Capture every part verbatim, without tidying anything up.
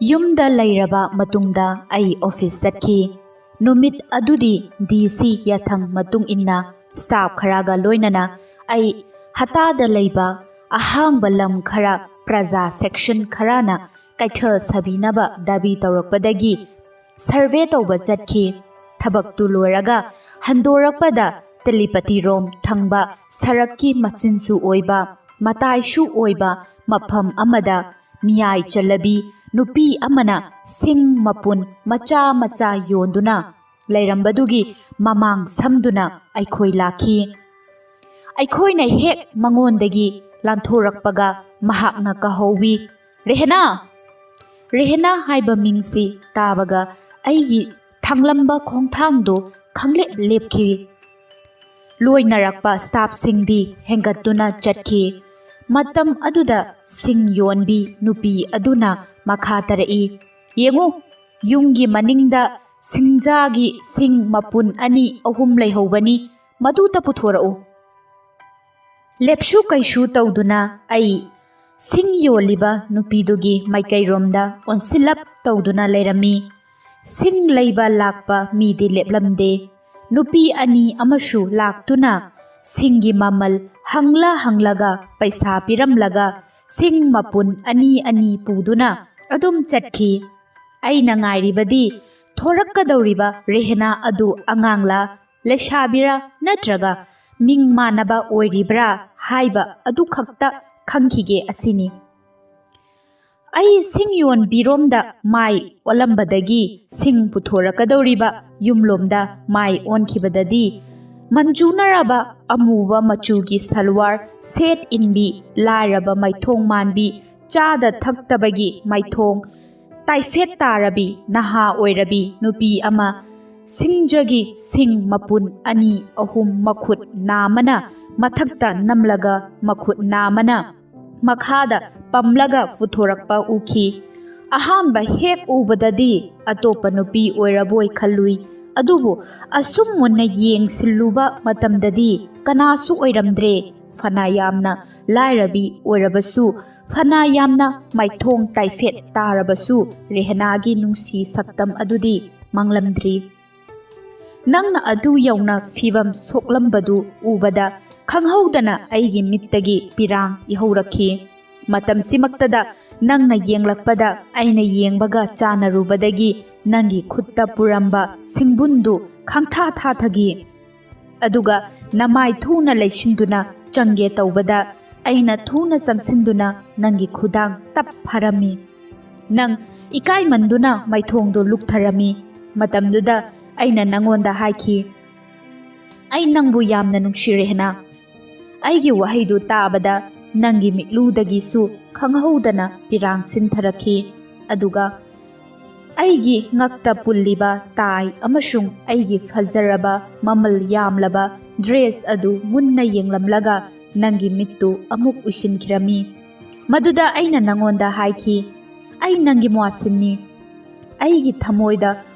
ꯌꯨꯝꯗ ꯂꯩꯔꯕ ꯃꯇꯨꯡꯗ ꯑꯩ ꯑꯣꯐꯤꯁ ꯆꯠꯈꯤ꯫ ꯅꯨꯃꯤꯠ ꯑꯗꯨꯗꯤ ꯗꯤ ꯁꯤ ꯌꯥꯊꯪ ꯃꯇꯨꯡ ꯏꯟꯅ ꯁ꯭ꯇꯥꯐ ꯈꯔꯒ ꯂꯣꯏꯅꯅ ꯑꯩ ꯍꯇꯥꯗ ꯂꯩꯕ ꯑꯍꯥꯡꯕ ꯂꯝ ꯈꯔ ꯄ꯭ꯔꯖꯥ ꯁꯦꯛꯁꯟ ꯈꯔꯅ ꯀꯩꯊꯦꯜ ꯁꯥꯕꯤꯅꯕ ꯗꯥꯕꯤ ꯇꯧꯔꯛꯄꯗꯒꯤ ꯁꯔꯚꯦ ꯇꯧꯕ ꯆꯠꯈꯤ꯫ ꯊꯕꯛꯇꯨ ꯂꯣꯏꯔꯒ ꯍꯟꯗꯣꯔꯛꯄꯗ ꯇꯦꯂꯤꯄꯇꯤꯔꯣꯝ ꯊꯪꯕ ꯁꯔꯛꯀꯤ ꯃꯆꯤꯟꯁꯨ ꯑꯣꯏꯕ, ꯃꯇꯥꯏꯁꯨ ꯑꯣꯏꯕ ꯃꯐꯝ ꯑꯃꯗ ꯃꯤꯌꯥꯏ ꯆꯜꯂꯕꯤ ꯅꯨꯄꯤ ꯑꯃꯅ ꯁꯤꯡ ꯃꯄꯨꯟ ꯃꯆꯥ ꯃꯆꯥ ꯌꯣꯟꯗꯨꯅ ꯂꯩꯔꯝꯕꯗꯨꯒꯤ ꯃꯃꯥꯡ ꯁꯝꯗꯨꯅ ꯑꯩꯈꯣꯏ ꯂꯥꯛꯈꯤ꯫ ꯑꯩꯈꯣꯏꯅ ꯍꯦꯛ ꯃꯉꯣꯟꯗꯒꯤ ꯂꯥꯟꯊꯣꯔꯛꯄꯒ ꯃꯍꯥꯛꯅ ꯀꯍꯧꯋꯤ, "ꯔꯦꯍꯅꯥ!" ꯔꯦꯍꯅꯥ ꯍꯥꯏꯕ ꯃꯤꯡꯁꯤ ꯇꯥꯕꯒ ꯑꯩꯒꯤ ꯊꯥꯡꯂꯝꯕ ꯈꯣꯡꯊꯥꯡꯗꯨ ꯈꯪꯂꯦꯞ ꯂꯦꯞꯈꯤ꯫ ꯂꯣꯏꯅꯔꯛꯄ ꯁ꯭ꯇꯥꯐꯁꯤꯡꯗꯤ ꯍꯦꯟꯒꯠꯇꯨꯅ ꯆꯠꯈꯤ꯫ ꯃꯇꯝ ꯑꯗꯨꯗ ꯁꯤꯡ ꯌꯣꯟꯕꯤ ꯅꯨꯄꯤ ꯑꯗꯨꯅ ꯃꯈꯥ ꯇꯥꯔꯛꯏ, "ꯌꯦꯡꯉꯨ, ꯌꯨꯝꯒꯤ ꯃꯅꯤꯡꯗ ꯁꯤꯡꯖꯥꯒꯤ ꯁꯤꯡ ꯃꯄꯨꯟ ꯑꯅꯤ ꯑꯍꯨꯝ ꯂꯩꯍꯧꯕꯅꯤ, ꯃꯗꯨꯇ ꯄꯨꯊꯣꯔꯛꯎ"꯫ ꯂꯦꯞꯁꯨ ꯀꯩꯁꯨ ꯇꯧꯗꯨꯅ ꯑꯩ ꯁꯤꯡ ꯌꯣꯜꯂꯤꯕ ꯅꯨꯄꯤꯗꯨꯒꯤ ꯃꯥꯏꯀꯩꯔꯣꯝꯗ ꯑꯣꯟꯁꯤꯜꯂꯞ ꯇꯧꯗꯨꯅ ꯂꯩꯔꯝꯃꯤ꯫ ꯁꯤꯡ ꯂꯩꯕ ꯂꯥꯛꯄ ꯃꯤꯗꯤ ꯂꯦꯞꯂꯝꯗꯦ꯫ ꯅꯨꯄꯤ ꯑꯅꯤ ꯑꯃꯁꯨ ꯂꯥꯛꯇꯨꯅ ꯁꯤꯡꯒꯤ ꯃꯃꯜ ꯍꯪꯂ ꯍꯪꯂꯒ ꯄꯩꯁꯥ ꯄꯤꯔꯝꯂꯒ ꯁꯤꯡ ꯃꯄꯨꯟ ꯑꯅꯤ ꯑꯅꯤ ꯄꯨꯗꯨꯅ ꯑꯗꯨꯝ ꯆꯠꯈꯤ꯫ ꯑꯩꯅ ꯉꯥꯏꯔꯤꯕꯗꯤ ꯊꯣꯔꯛꯀꯗꯧꯔꯤꯕ ꯔꯦꯍꯅꯥ ꯑꯗꯨ ꯑꯉꯥꯡꯂꯥ, ꯂꯩꯁꯥꯕꯤꯔꯥ ꯅꯠꯇ꯭ꯔꯒ ꯃꯤꯡ ꯃꯥꯟꯅꯕ ꯑꯣꯏꯔꯤꯕ꯭ꯔꯥ ꯍꯥꯏꯕ ꯑꯗꯨꯈꯛꯇ ꯈꯪꯈꯤꯒꯦ ꯑꯁꯤꯅꯤ꯫ ꯑꯩ ꯁꯤꯡ ꯌꯣꯟꯕꯤꯔꯣꯝꯗ ꯃꯥꯏ ꯑꯣꯜꯂꯝꯕꯗꯒꯤ ꯁꯤꯡ ꯄꯨꯊꯣꯔꯛꯀꯗꯧꯔꯤꯕ ꯌꯨꯝꯂꯣꯝꯗ ꯃꯥꯏ ꯑꯣꯟꯈꯤꯕꯗꯗꯤ, ꯃꯟꯖꯨꯅꯔꯕ ꯑꯃꯨꯕ ꯃꯆꯨꯒꯤ ꯁꯜꯋꯥꯔ ꯁꯦꯠ ꯏꯟꯕꯤ, ꯂꯥꯏꯔꯕ ꯃꯥꯏꯊꯣꯡ ꯃꯥꯟꯕꯤ, ꯆꯥꯗ ꯊꯛꯇꯕꯒꯤ ꯃꯥꯏꯊꯣꯡ ꯇꯥꯏꯐꯦꯠ ꯇꯥꯔꯕꯤ ꯅꯍꯥ ꯑꯣꯏꯔꯕꯤ ꯅꯨꯄꯤ ꯑꯃ ꯁꯤꯡꯖꯒꯤ ꯁꯤꯡ ꯃꯄꯨꯟ ꯑꯅꯤ ꯑꯍꯨꯝ ꯃꯈꯨꯠ ꯅꯥꯝꯃꯅ ꯃꯊꯛꯇ ꯅꯝꯂꯒ ꯃꯈꯨꯠ ꯅꯥꯝꯃꯅ ꯃꯈꯥꯗ ꯄꯝꯂꯒ ꯄꯨꯊꯣꯔꯛꯄ ꯎꯈꯤ꯫ ꯑꯍꯥꯟꯕ ꯍꯦꯛ ꯎꯕꯗꯗꯤ ꯑꯇꯣꯞꯄ ꯅꯨꯄꯤ ꯑꯣꯏꯔꯕꯣꯏ ꯈꯜꯂꯨꯏ꯫ ꯑꯗꯨꯕꯨ ꯑꯁꯨꯝ ꯃꯨꯟꯅ ꯌꯦꯡꯁꯤꯜꯂꯨꯕ ꯃꯇꯝꯗꯗꯤ ꯀꯅꯥꯁꯨ ꯑꯣꯏꯔꯝꯗ꯭ꯔꯦ꯫ ꯐꯅ ꯌꯥꯝꯅ ꯂꯥꯏꯔꯕꯤ ꯑꯣꯏꯔꯕꯁꯨ ꯐꯅ ꯌꯥꯝꯅ ꯃꯥꯏꯊꯣꯡ ꯇꯥꯏꯐꯦꯠ ꯇꯥꯔꯕꯁꯨ, ꯔꯦꯍꯅꯥꯒꯤ ꯅꯨꯡꯁꯤ ꯁꯛꯇꯝ ꯑꯗꯨꯗꯤ ꯃꯥꯡꯂꯝꯗ꯭ꯔꯤ꯫ ꯅꯪꯅ ꯑꯗꯨ ꯌꯧꯅ ꯐꯤꯚꯝ ꯁꯣꯛꯂꯝꯕꯗꯨ ꯎꯕꯗ, ꯈꯪꯍꯧꯗꯅ ꯑꯩꯒꯤ ꯃꯤꯠꯇꯒꯤ ꯄꯤꯔꯥꯡ ꯏꯍꯧꯔꯛꯈꯤ꯫ ꯃꯇꯝꯁꯤꯃꯛꯇꯗ ꯅꯪꯅ ꯌꯦꯡꯂꯛꯄꯗ, ꯑꯩꯅ ꯌꯦꯡꯕꯒ ꯆꯥꯟꯅꯔꯨꯕꯗꯒꯤ ꯅꯪꯒꯤ ꯈꯨꯠꯇ ꯄꯨꯔꯝꯕ ꯁꯤꯡꯕꯨꯟꯗꯨ ꯈꯪꯊꯥ ꯊꯥꯊꯈꯤ꯫ ꯑꯗꯨꯒ ꯅꯃꯥꯏ ꯊꯨꯅ ꯂꯩꯁꯤꯟꯗꯨꯅ ꯆꯪꯒꯦ ꯇꯧꯕꯗ, ꯑꯩꯅ ꯊꯨꯅ ꯆꯪꯁꯤꯟꯗꯨꯅ ꯅꯪꯒꯤ ꯈꯨꯗꯥꯡ ꯇꯞ ꯐꯥꯔꯝꯃꯤ꯫ ꯅꯪ ꯏꯀꯥꯏꯃꯟꯗꯨꯅ ꯃꯥꯏꯊꯣꯡꯗꯨ ꯂꯨꯛꯊꯔꯝꯃꯤ꯫ ꯃꯇꯝꯗꯨꯗ ꯑꯩꯅ ꯅꯉꯣꯟꯗ ꯍꯥꯏꯈꯤ, "ꯑꯩ ꯅꯪꯕꯨ ꯌꯥꯝꯅ ꯅꯨꯡꯁꯤ, ꯔꯦꯍꯅꯥ꯫" ꯑꯩꯒꯤ ꯋꯥꯍꯩꯗꯨ ꯇꯥꯕꯗ ꯅꯪꯒꯤ ꯃꯤꯠꯂꯨꯗꯒꯤꯁꯨ ꯈꯪꯍꯧꯗꯅ ꯄꯤꯔꯥꯡ ꯁꯤꯟꯊꯔꯛꯈꯤ꯫ ꯑꯗꯨꯒ ꯑꯩꯒꯤ ꯉꯛꯇ ꯄꯨꯜꯂꯤꯕ ꯇꯥꯏ ꯑꯃꯁꯨꯡ ꯑꯩꯒꯤ ꯐꯖꯔꯕ, ꯃꯃꯜ ꯌꯥꯝꯂꯕ ꯗ꯭ꯔꯦꯁ ꯑꯗꯨ ꯃꯨꯟꯅ ꯌꯦꯡꯂꯝꯂꯒ, ꯅꯪꯒꯤ ꯃꯤꯠꯇꯨ ꯑꯃꯨꯛ ꯎꯏꯁꯤꯟꯈꯤꯔꯝꯃꯤ꯫ ꯃꯗꯨꯗ ꯑꯩꯅ ꯅꯉꯣꯟꯗ ꯍꯥꯏꯈꯤ, "ꯑꯩ ꯅꯪꯒꯤ ꯃ꯭ꯋꯥꯁꯤꯟꯅꯤ꯫ ꯑꯩꯒꯤ ꯊꯃꯣꯏꯗ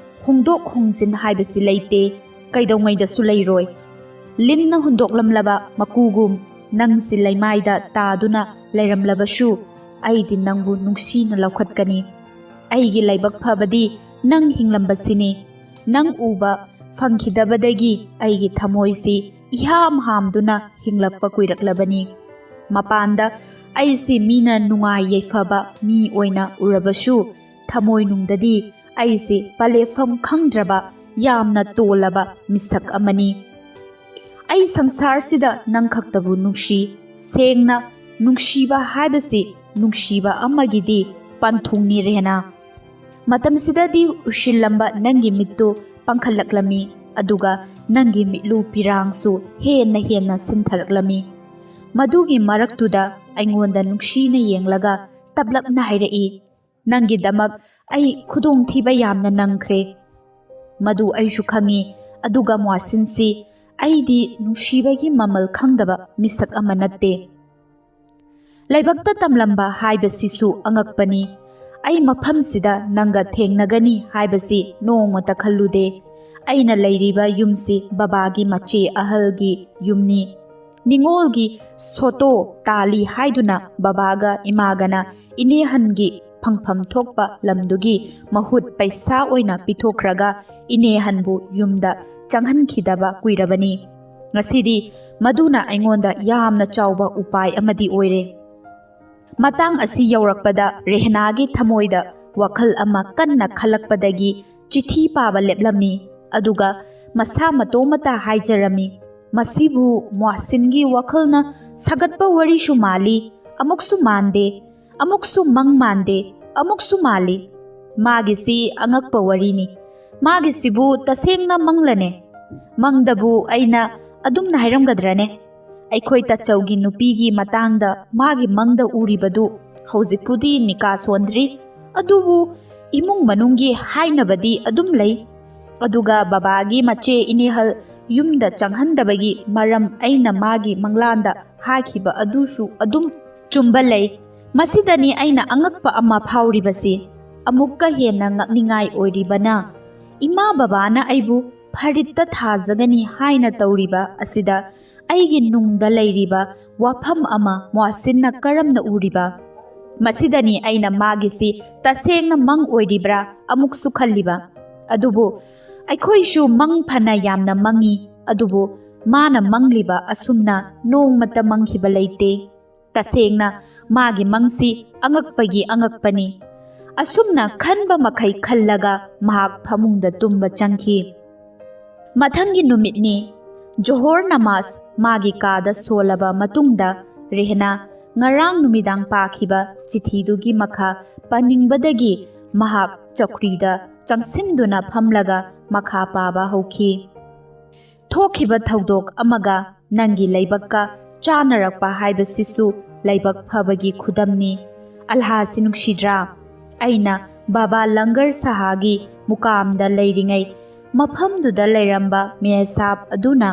ꯍꯣꯡꯗꯣꯛ ꯍꯣꯡꯖꯤꯟ ꯍꯥꯏꯕꯁꯤ ꯂꯩꯇꯦ, ꯀꯩꯗꯧꯉꯩꯗꯁꯨ ꯂꯩꯔꯣꯏ꯫ ꯂꯤꯟꯅ ꯍꯨꯟꯗꯣꯛꯂꯝꯂꯕ ꯃꯀꯨꯒꯨꯝ ꯅꯪꯁꯤ ꯂꯩꯃꯥꯏꯗ ꯇꯥꯗꯨꯅ ꯂꯩꯔꯝꯂꯕꯁꯨ, ꯑꯩꯗꯤ ꯅꯪꯕꯨ ꯅꯨꯡꯁꯤꯅ ꯂꯧꯈꯠꯀꯅꯤ꯫ ꯑꯩꯒꯤ ꯂꯥꯏꯕꯛ ꯐꯕꯗꯤ ꯅꯪ ꯍꯤꯡꯂꯝꯕꯁꯤꯅꯤ꯫ ꯅꯪ ꯎꯕ ꯐꯪꯈꯤꯗꯕꯗꯒꯤ ꯑꯩꯒꯤ ꯊꯃꯣꯏꯁꯤ ꯏꯍꯥꯝ ꯍꯥꯝꯗꯨꯅ ꯍꯤꯡꯂꯛꯄ ꯀꯨꯏꯔꯛꯂꯕꯅꯤ꯫ ꯃꯄꯥꯟꯗ ꯑꯩꯁꯤ ꯃꯤꯅ ꯅꯨꯡꯉꯥꯏ ꯌꯥꯏꯐꯕ ꯃꯤ ꯑꯣꯏꯅ ꯎꯔꯕꯁꯨ, ꯊꯃꯣꯏꯅꯨꯡꯗꯗꯤ ꯑꯩꯁꯤ ꯄꯂꯦꯐꯝ ꯈꯪꯗ꯭ꯔꯕ, ꯌꯥꯝꯅ ꯇꯣꯜꯂꯕ ꯃꯤꯁꯛ ꯑꯃꯅꯤ꯫ ꯑꯩ ꯁꯪꯁꯥꯔꯁꯤꯗ ꯅꯪ ꯈꯛꯇꯕꯨ ꯅꯨꯡꯁꯤ꯫ ꯁꯦꯡꯅ ꯅꯨꯡꯁꯤꯕ ꯍꯥꯏꯕꯁꯤ ꯅꯨꯡꯁꯤꯕ ꯑꯃꯒꯤꯗꯤ ꯄꯟꯊꯨꯡꯅꯤ, ꯔꯦꯍꯅꯥ꯫" ꯃꯇꯝꯁꯤꯗꯗꯤ ꯎꯏꯁꯤꯜꯂꯝꯕ ꯅꯪꯒꯤ ꯃꯤꯠꯇꯨ ꯄꯥꯡꯈꯠꯂꯛꯂꯝꯃꯤ, ꯑꯗꯨꯒ ꯅꯪꯒꯤ ꯃꯤꯠꯂꯨ ꯄꯤꯔꯥꯡꯁꯨ ꯍꯦꯟꯅ ꯍꯦꯟꯅ ꯁꯤꯟꯊꯔꯛꯂꯝꯃꯤ꯫ ꯃꯗꯨꯒꯤ ꯃꯔꯛꯇꯨꯗ ꯑꯩꯉꯣꯟꯗ ꯅꯨꯡꯁꯤꯅ ꯌꯦꯡꯂꯒ ꯇꯞꯂꯞꯅ ꯍꯥꯏꯔꯛꯏ, "ꯅꯪꯒꯤꯗꯃꯛ ꯑꯩ ꯈꯨꯗꯣꯡꯊꯤꯕ ꯌꯥꯝꯅ ꯅꯪꯈ꯭ꯔꯦ꯫ ꯃꯗꯨ ꯑꯩꯁꯨ ꯈꯪꯉꯤ, ꯑꯗꯨꯒ ꯃ꯭ꯋꯥꯁꯤꯟꯁꯤ, ꯑꯩꯗꯤ ꯅꯨꯡꯁꯤꯕꯒꯤ ꯃꯃꯜ ꯈꯪꯗꯕ ꯃꯤꯁꯛ ꯑꯃ ꯅꯠꯇꯦ꯫ ꯂꯥꯏꯕꯛꯇ ꯇꯝꯂꯝꯕ ꯍꯥꯏꯕꯁꯤꯁꯨ ꯑꯉꯛꯄꯅꯤ꯫ ꯑꯩ ꯃꯐꯝꯁꯤꯗ ꯅꯪꯒ ꯊꯦꯡꯅꯒꯅꯤ ꯍꯥꯏꯕꯁꯤ ꯅꯣꯡꯃꯇ ꯈꯜꯂꯨꯗꯦ꯫ ꯑꯩꯅ ꯂꯩꯔꯤꯕ ꯌꯨꯝꯁꯤ ꯕꯕꯥꯒꯤ ꯃꯆꯦ ꯑꯍꯜꯒꯤ ꯌꯨꯝꯅꯤ꯫ ꯅꯤꯉꯣꯜꯒꯤ ꯁꯣꯇꯣ ꯇꯥꯜꯂꯤ ꯍꯥꯏꯗꯨꯅ ꯕꯕꯥꯒ ꯏꯃꯥꯒꯅ ꯏꯅꯦꯍꯟꯒꯤ ꯐꯪꯐꯝ ꯊꯣꯛꯄ ꯂꯝꯗꯨꯒꯤ ꯃꯍꯨꯠ ꯄꯩꯁꯥ ꯑꯣꯏꯅ ꯄꯤꯊꯣꯛꯈ꯭ꯔꯒ ꯏꯅꯦꯍꯟꯕꯨ ꯌꯨꯝꯗ ꯆꯪꯍꯟꯈꯤꯗꯕ ꯀꯨꯏꯔꯕꯅꯤ꯫ ꯉꯁꯤꯗꯤ ꯃꯗꯨꯅ ꯑꯩꯉꯣꯟꯗ ꯌꯥꯝꯅ ꯆꯥꯎꯕ ꯎꯄꯥꯏ ꯑꯃꯗꯤ ꯑꯣꯏꯔꯦ꯫ ꯃꯇꯥꯡ ꯑꯁꯤ ꯌꯧꯔꯛꯄꯗ ꯔꯦꯍꯅꯥꯒꯤ ꯊꯃꯣꯏꯗ ꯋꯥꯈꯜ ꯑꯃ ꯀꯟꯅ ꯈꯜꯂꯛꯄꯗꯒꯤ ꯆꯤꯊꯤ ꯄꯥꯕ ꯂꯦꯞꯂꯝꯃꯤ꯫ ꯑꯗꯨꯒ ꯃꯁꯥ ꯃꯇꯣꯝꯇ ꯍꯥꯏꯖꯔꯝꯃꯤ, "ꯃꯁꯤꯕꯨ ꯃꯣꯍꯁꯤꯟꯒꯤ ꯋꯥꯈꯜꯅ ꯁꯥꯒꯠꯄ ꯋꯥꯔꯤꯁꯨ ꯃꯥꯜꯂꯤ, ꯑꯃꯨꯛꯁꯨ ꯃꯥꯟꯗꯦ, ꯑꯃꯨꯛꯁꯨ ꯃꯪ ꯃꯥꯟꯗꯦ, ꯑꯃꯨꯛꯁꯨ ꯃꯥꯜꯂꯤ꯫ ꯃꯥꯒꯤꯁꯤ ꯑꯉꯛꯄ ꯋꯥꯔꯤꯅꯤ꯫ ꯃꯥꯒꯤꯁꯤꯕꯨ ꯇꯁꯦꯡꯅ ꯃꯪꯂꯅꯦ? ꯃꯪꯗꯕꯨ ꯑꯩꯅ ꯑꯗꯨꯝꯅ ꯍꯥꯏꯔꯝꯒꯗ꯭ꯔꯅꯦ? ꯑꯩꯈꯣꯏ ꯇꯥꯆꯧꯒꯤ ꯅꯨꯄꯤꯒꯤ ꯃꯇꯥꯡꯗ ꯃꯥꯒꯤ ꯃꯪꯗ ꯎꯔꯤꯕꯗꯨ ꯍꯧꯖꯤꯛꯄꯨꯗꯤ ꯅꯤꯀꯥ ꯁꯣꯟꯗ꯭ꯔꯤ, ꯑꯗꯨꯕꯨ ꯏꯃꯨꯡ ꯃꯅꯨꯡꯒꯤ ꯍꯥꯏꯅꯕꯗꯤ ꯑꯗꯨꯝ ꯂꯩ꯫ ꯑꯗꯨꯒ ꯕꯕꯥꯒꯤ ꯃꯆꯦ ꯏꯅꯦꯍꯜ ꯌꯨꯝꯗ ꯆꯪꯍꯟꯗꯕꯒꯤ ꯃꯔꯝ ꯑꯩꯅ ꯃꯥꯒꯤ ꯃꯪꯂꯥꯟꯗ ꯍꯥꯏꯈꯤꯕ ꯑꯗꯨꯁꯨ ꯑꯗꯨꯝ ꯆꯨꯝꯕ ꯂꯩ꯫ ꯃꯁꯤꯗꯅꯤ ꯑꯩꯅ ꯑꯉꯛꯄ ꯑꯃ ꯐꯥꯎꯔꯤꯕꯁꯤ꯫ ꯑꯃꯨꯛꯀ ꯍꯦꯟꯅ ꯉꯛꯅꯤꯡꯉꯥꯏ ꯑꯣꯏꯔꯤꯕꯅ, ꯏꯃꯥ ꯕꯕꯥꯅ ꯑꯩꯕꯨ ꯐꯔꯤꯠꯇ ꯊꯥꯖꯒꯅꯤ ꯍꯥꯏꯅ ꯇꯧꯔꯤꯕ ꯑꯁꯤꯗ ꯑꯩꯒꯤ ꯅꯨꯡꯗ ꯂꯩꯔꯤꯕ ꯋꯥꯐꯝ ꯑꯃ ꯃꯣꯍꯁꯤꯟꯅ ꯀꯔꯝꯅ ꯎꯔꯤꯕ? ꯃꯁꯤꯗꯅꯤ ꯑꯩꯅ ꯃꯥꯒꯤꯁꯤ ꯇꯁꯦꯡꯅ ꯃꯪ ꯑꯣꯏꯔꯤꯕ꯭ꯔꯥ ꯑꯃꯨꯛꯁꯨ ꯈꯜꯂꯤꯕ꯫ ꯑꯗꯨꯕꯨ ꯑꯩꯈꯣꯏꯁꯨ ꯃꯪ ꯐꯅ ꯌꯥꯝꯅ ꯃꯪꯉꯤ, ꯑꯗꯨꯕꯨ ꯃꯥꯅ ꯃꯪꯂꯤꯕ ꯑꯁꯨꯝꯅ ꯅꯣꯡꯃꯇ ꯃꯪꯈꯤꯕ ꯂꯩꯇꯦ꯫ ꯇꯁꯦꯡꯅ ꯃꯥꯒꯤ ꯃꯪꯁꯤ ꯑꯉꯛꯄꯒꯤ ꯑꯉꯛꯄꯅꯤ꯫ ꯑꯁꯨꯝꯅ ꯈꯟꯕ ꯃꯈꯩ ꯈꯜꯂꯒ ꯃꯍꯥꯛ ꯐꯃꯨꯡꯗ ꯇꯨꯝꯕ ꯆꯪꯈꯤ꯫ ꯃꯊꯪꯒꯤ ꯅꯨꯃꯤꯠꯅꯤ꯫ ꯖꯣꯍꯣꯔ ꯅꯃꯥꯖ ꯃꯥꯒꯤ ꯀꯥꯗ ꯁꯣꯜꯂꯕ ꯃꯇꯨꯡꯗ ꯔꯦꯍꯅꯥ ꯉꯔꯥꯡ ꯅꯨꯃꯤꯗꯥꯡ ꯄꯥꯈꯤꯕ ꯆꯤꯊꯤꯗꯨꯒꯤ ꯃꯈꯥ ꯄꯥꯅꯤꯡꯕꯗꯒꯤ ꯃꯍꯥꯛ ꯆꯧꯀ꯭ꯔꯤꯗ ꯆꯪꯁꯤꯟꯗꯨꯅ ꯐꯝꯂꯒ ꯃꯈꯥ ꯄꯥꯕ ꯍꯧꯈꯤ꯫ "ꯊꯣꯛꯈꯤꯕ ꯊꯧꯗꯣꯛ ꯑꯃꯒ ꯅꯪꯒꯤ ꯂꯥꯏꯕꯛꯀ ꯆꯥꯟꯅꯔꯛꯄ ꯍꯥꯏꯕꯁꯤꯁꯨ ꯂꯥꯏꯕꯛ ꯐꯕꯒꯤ ꯈꯨꯗꯝꯅꯤ꯫ ꯑꯜꯍꯥꯁꯤ ꯅꯨꯡꯁꯤꯗ꯭ꯔꯥ? ꯑꯩꯅ ꯕꯥꯕꯥ ꯂꯪꯒꯔ ꯁꯥꯍꯥꯒꯤ ꯃꯨꯀꯥꯝꯗ ꯂꯩꯔꯤꯉꯩ ꯃꯐꯝꯗꯨꯗ ꯂꯩꯔꯝꯕ ꯃꯦꯍꯁꯥꯕ ꯑꯗꯨꯅ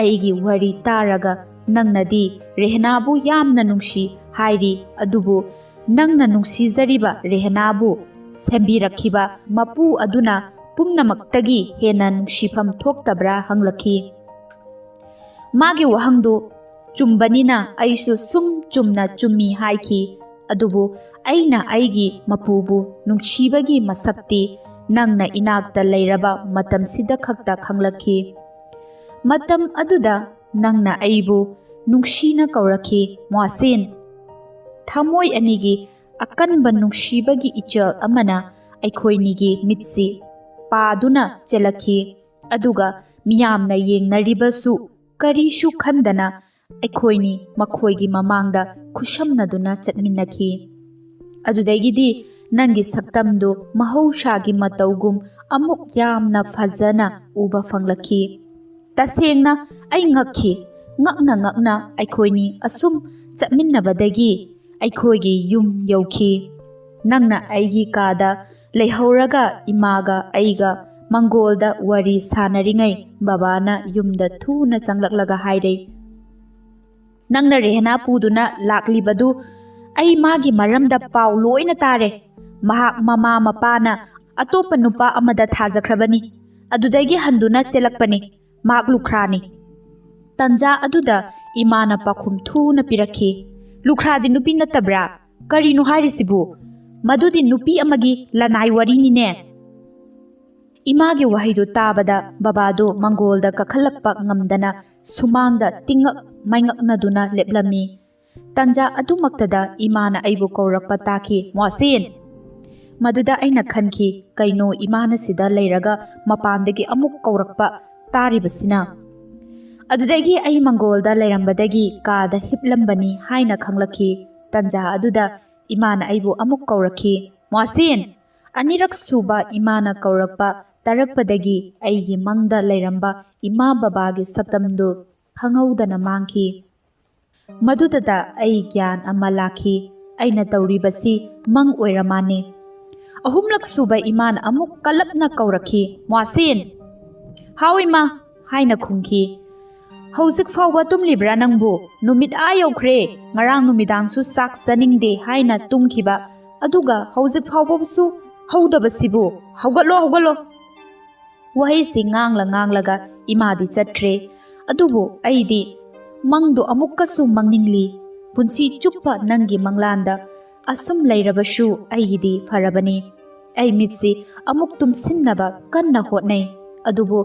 ꯑꯩꯒꯤ ꯋꯥꯔꯤ ꯇꯥꯔꯒ ꯅꯪꯅꯗꯤ ꯔꯦꯍꯅꯥꯕꯨ ꯌꯥꯝꯅ ꯅꯨꯡꯁꯤ ꯍꯥꯏꯔꯤ, ꯑꯗꯨꯕꯨ ꯅꯪꯅ ꯅꯨꯡꯁꯤꯖꯔꯤꯕ ꯔꯦꯍꯅꯥꯕꯨ ꯁꯦꯝꯕꯤꯔꯛꯈꯤꯕ ꯃꯄꯨ ꯑꯗꯨꯅ ꯄꯨꯝꯅꯃꯛꯇꯒꯤ ꯍꯦꯟꯅ ꯅꯨꯡꯁꯤꯐꯝ ꯊꯣꯛꯇꯕ꯭ꯔꯥ?" ꯍꯪꯂꯛꯈꯤ꯫ ꯃꯥꯒꯤ ꯋꯥꯍꯪꯗꯨ ꯆꯨꯝꯕꯅꯤꯅ ꯑꯩꯁꯨ ꯁꯨꯝ ꯆꯨꯝꯅ ꯆꯨꯝꯃꯤ ꯍꯥꯏꯈꯤ꯫ ꯑꯗꯨꯕꯨ ꯑꯩꯅ ꯑꯩꯒꯤ ꯃꯄꯨꯕꯨ ꯅꯨꯡꯁꯤꯕꯒꯤ ꯃꯁꯛꯇꯤ ꯅꯪꯅ ꯏꯅꯥꯛꯇ ꯂꯩꯔꯕ ꯃꯇꯝꯁꯤꯗ ꯈꯛꯇ ꯈꯪꯂꯛꯈꯤ꯫ ꯃꯇꯝ ꯑꯗꯨꯗ ꯅꯪꯅ ꯑꯩꯕꯨ ꯅꯨꯡꯁꯤꯅ ꯀꯧꯔꯛꯈꯤ, ꯃꯣꯍꯁꯤꯟ꯫ ꯊꯃꯣꯏ ꯑꯅꯤꯒꯤ ꯑꯀꯟꯕ ꯅꯨꯡꯁꯤꯕꯒꯤ ꯏꯆꯦꯜ ꯑꯃꯅ ꯑꯩꯈꯣꯏꯅꯤꯒꯤ ꯃꯤꯠꯁꯤ ꯄꯥꯗꯨꯅ ꯆꯦꯜꯂꯛꯈꯤ꯫ ꯑꯗꯨꯒ ꯃꯤꯌꯥꯝꯅ ꯌꯦꯡꯅꯔꯤꯕꯁꯨ ꯀꯔꯤꯁꯨ ꯈꯟꯗꯅ ꯑꯩꯈꯣꯏꯅꯤ ꯃꯈꯣꯏꯒꯤ ꯃꯃꯥꯡꯗ ꯈꯨꯠꯁꯝꯅꯗꯨꯅ ꯆꯠꯃꯤꯟꯅꯈꯤ꯫ ꯑꯗꯨꯗꯒꯤꯗꯤ ꯅꯪꯒꯤ ꯁꯛꯇꯝꯗꯨ ꯃꯍꯧꯁꯥꯒꯤ ꯃꯇꯧꯒꯨꯝ ꯑꯃꯨꯛ ꯌꯥꯝꯅ ꯐꯖꯅ ꯎꯕ ꯐꯪꯂꯛꯈꯤ꯫ ꯇꯁꯦꯡꯅ ꯑꯩ ꯉꯛꯈꯤ꯫ ꯉꯛꯅ ꯉꯛꯅ ꯑꯩꯈꯣꯏꯅꯤ ꯑꯁꯨꯝ ꯆꯠꯃꯤꯟꯅꯕꯗꯒꯤ ꯑꯩꯈꯣꯏꯒꯤ ꯌꯨꯝ ꯌꯧꯈꯤ꯫ ꯅꯪꯅ ꯑꯩꯒꯤ ꯀꯥꯗ ꯂꯩꯍꯧꯔꯒ ꯏꯃꯥꯒ ꯑꯩꯒ ꯃꯪꯒꯣꯜꯗ ꯋꯥꯔꯤ ꯁꯥꯟꯅꯔꯤꯉꯩ ꯕꯕꯥꯅ ꯌꯨꯝꯗ ꯊꯨꯅ ꯆꯪꯂꯛꯂꯒ ꯍꯥꯏꯔꯦ, "ꯅꯪꯅ ꯔꯦꯍꯅꯥ ꯄꯨꯗꯨꯅ ꯂꯥꯛꯂꯤꯕꯗꯨ ꯑꯩ ꯃꯥꯒꯤ ꯃꯔꯝꯗ ꯄꯥꯎ ꯂꯣꯏꯅ ꯇꯥꯔꯦ꯫ ꯃꯍꯥꯛ ꯃꯃꯥ ꯃꯄꯥꯅ ꯑꯇꯣꯞꯄ ꯅꯨꯄꯥ ꯑꯃꯗ ꯊꯥꯖꯈ꯭ꯔꯕꯅꯤ꯫ ꯑꯗꯨꯗꯒꯤ ꯍꯟꯗꯨꯅ ꯆꯦꯜꯂꯛꯄꯅꯤ꯫ ꯃꯍꯥꯛ ꯂꯨꯈ꯭ꯔꯥꯅꯤ꯫" ꯇꯟꯖꯥ ꯑꯗꯨꯗ ꯏꯃꯥꯅ ꯄꯥꯎꯈꯨꯝ ꯊꯨꯅ ꯄꯤꯔꯛꯈꯤ, "ꯂꯨꯈ꯭ꯔꯥꯗꯤ ꯅꯨꯄꯤ ꯅꯠꯇꯕ꯭ꯔꯥ? ꯀꯔꯤꯅꯣ ꯍꯥꯏꯔꯤꯁꯤꯕꯨ? ꯃꯗꯨꯗꯤ ꯅꯨꯄꯤ ꯑꯃꯒꯤ ꯂꯅꯥꯏ ꯋꯥꯔꯤꯅꯤꯅꯦ꯫" ꯏꯃꯥꯒꯤ ꯋꯥꯍꯩꯗꯨ ꯇꯥꯕꯗ ꯕꯕꯥꯗꯨ ꯃꯪꯒꯣꯜꯗ ꯀꯥꯈꯠꯂꯛꯄ ꯉꯝꯗꯅ ꯁꯨꯃꯥꯡꯗ ꯇꯤꯡꯉꯛ ꯃꯥꯏꯉꯛꯅꯗꯨꯅ ꯂꯦꯞꯂꯝꯃꯤ꯫ ꯇꯟꯖꯥ ꯑꯗꯨꯃꯛꯇꯗ ꯏꯃꯥꯅ ꯑꯩꯕꯨ ꯀꯧꯔꯛꯄ ꯇꯥꯈꯤ, "ꯃꯣꯍꯁꯤꯟ!" ꯃꯗꯨꯗ ꯑꯩꯅ ꯈꯟꯈꯤ, "ꯀꯩꯅꯣ ꯏꯃꯥꯅ ꯁꯤꯗ ꯂꯩꯔꯒ ꯃꯄꯥꯟꯗꯒꯤ ꯑꯃꯨꯛ ꯀꯧꯔꯛꯄ ꯇꯥꯔꯤꯕꯁꯤꯅ?" ꯑꯗꯨꯗꯒꯤ ꯑꯩ ꯃꯪꯒꯣꯜꯗ ꯂꯩꯔꯝꯕꯗꯒꯤ ꯀꯥꯗ ꯍꯤꯞꯂꯝꯕꯅꯤ ꯍꯥꯏꯅ ꯈꯪꯂꯛꯈꯤ꯫ ꯇꯟꯖꯥ ꯑꯗꯨꯗ ꯏꯃꯥꯅ ꯑꯩꯕꯨ ꯑꯃꯨꯛ ꯀꯧꯔꯛꯈꯤ, "ꯃꯣꯍꯁꯤꯟ!" ꯑꯅꯤꯔꯛ ꯁꯨꯕ ꯏꯃꯥꯅ ꯀꯧꯔꯛꯄ ꯇꯥꯔꯛꯄꯗꯒꯤ ꯑꯩꯒꯤ ꯃꯪꯗ ꯂꯩꯔꯝꯕ ꯏꯃꯥ ꯕꯕꯥꯒꯤ ꯁꯛꯇꯝꯗꯨ ꯈꯪꯍꯧꯗꯅ ꯃꯥꯡꯈꯤ꯫ ꯃꯗꯨꯗꯇ ꯑꯩ ꯒ꯭ꯌꯥꯟ ꯑꯃ ꯂꯥꯛꯈꯤ꯫ ꯑꯩꯅ ꯇꯧꯔꯤꯕꯁꯤ ꯃꯪ ꯑꯣꯏꯔ ꯃꯥꯟꯅꯤ꯫ ꯑꯍꯨꯝꯂꯛ ꯁꯨꯕ ꯏꯃꯥꯅ ꯑꯃꯨꯛ ꯀꯜꯂꯞꯅ ꯀꯧꯔꯛꯈꯤ, "ꯃꯣꯍꯁꯤꯟ!" "ꯍꯥꯎ ꯏꯃꯥ!" ꯍꯥꯏꯅ ꯈꯨꯝꯈꯤ꯫ "ꯍꯧꯖꯤꯛ ꯐꯥꯎꯕ ꯇꯨꯝꯂꯤꯕ꯭ꯔꯥ ꯅꯪꯕꯨ? ꯅꯨꯃꯤꯠ ꯑꯥ ꯌꯧꯈ꯭ꯔꯦ꯫ ꯉꯔꯥꯡ ꯅꯨꯃꯤꯗꯥꯡꯁꯨ ꯆꯥꯛ ꯆꯥꯅꯤꯡꯗꯦ ꯍꯥꯏꯅ ꯇꯨꯝꯈꯤꯕ, ꯑꯗꯨꯒ ꯍꯧꯖꯤꯛ ꯐꯥꯎꯕꯁꯨ ꯍꯧꯗꯕꯁꯤꯕꯨ? ꯍꯧꯒꯠꯂꯣ, ꯍꯧꯒꯠꯂꯣ!" ꯋꯥꯍꯩꯁꯤ ꯉꯥꯡꯂ ꯉꯥꯡꯂꯒ ꯏꯃꯥꯗꯤ ꯆꯠꯈ꯭ꯔꯦ꯫ ꯑꯗꯨꯕꯨ ꯑꯩꯗꯤ ꯃꯪꯗꯨ ꯑꯃꯨꯛꯀꯁꯨ ꯃꯪꯅꯤꯡꯂꯤ꯫ ꯄꯨꯟꯁꯤ ꯆꯨꯞꯄ ꯅꯪꯒꯤ ꯃꯪꯂꯥꯟꯗ ꯑꯁꯨꯝ ꯂꯩꯔꯕꯁꯨ ꯑꯩꯒꯤꯗꯤ ꯐꯔꯕꯅꯤ꯫ ꯑꯩ ꯃꯤꯠꯁꯤ ꯑꯃꯨꯛ ꯇꯨꯝꯁꯤꯟꯅꯕ ꯀꯟꯅ ꯍꯣꯠꯅꯩ꯫ ꯑꯗꯨꯕꯨ